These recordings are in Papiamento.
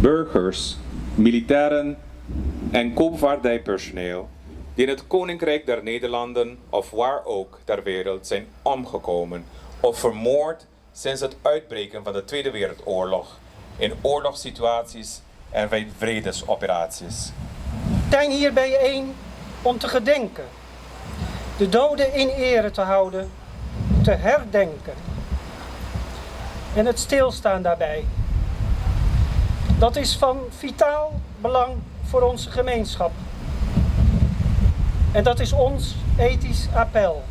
Burgers, militairen en koopvaardijpersoneel die in het Koninkrijk der Nederlanden of waar ook ter wereld zijn omgekomen of vermoord sinds het uitbreken van de Tweede Wereldoorlog in oorlogssituaties en bij vredesoperaties. Zijn hier bijeen om te gedenken, de doden in ere te houden, te herdenken. En het stilstaan daarbij. Dat is van vitaal belang voor onze gemeenschap. En dat is ons ethisch appel.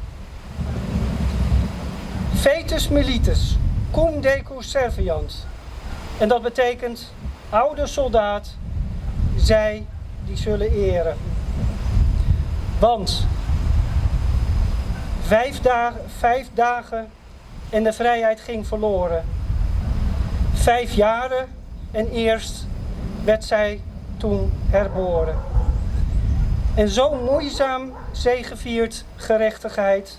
Vetus milites, cum decor serviant. En dat betekent oude soldaat, zij die zullen eren. Want 5 dagen en de vrijheid ging verloren. 5 jaren en eerst werd zij toen herboren. En zo moeizaam zegeviert gerechtigheid.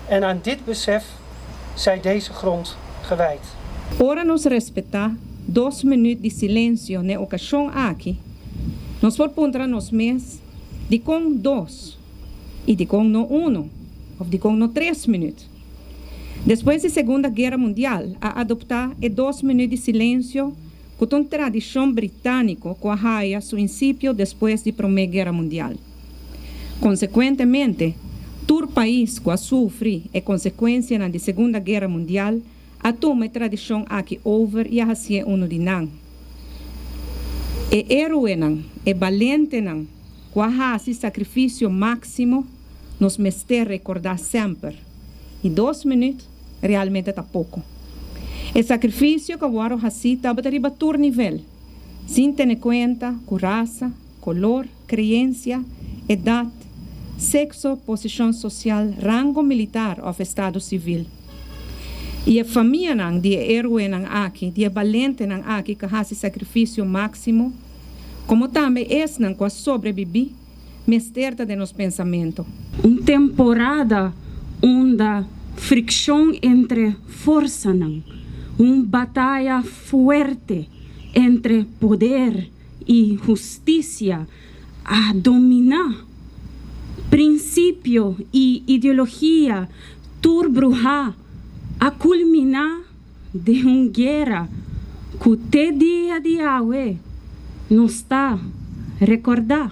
En aan dit besef zij deze grond gewijd. Ora nos respetá 2 minüt di silensio na e okashon aki, nos por puntra nos mes dikon 2 i dikon no 1 òf dikon no 3 minüt. Despues di Segundo Guera Mundial, a adoptá e 2 minüt di silensio ku un tradishon britániko ku a haña su prinsipio despues di Promé Guera Mundial. Konsekuentemente, tur pais ku a sufri e konsekuensia di Segundo Guera Mundial a tuma e tradishon aki over i a hasié unu di nan. E héroenan, e balentenan, ku a hasi sakrifisio máksimo, nos mester rekordá semper. I 2 minüt realmente ta poko. E sakrifisio ku a wòrdu hasí tabata riba tur nivel, sin tene kuenta ku rasa, koló, kreensia, edat, sekso, posishon sosial, rango militar òf estado sivil. I e famianan di héroenan aki, di balentenan aki ku a hasi sakrifisio máksimo, komo tambe esnan ku a sobrebibí, mester ta den nos pensamentu. Un temporada unda frikshon entre forsanan, un bataya fuerte entre poder i hustisia a dominá. Prinsipio i ideologia tur bruhá a kulminá den un guera ku te dia di awe nos ta rekordá.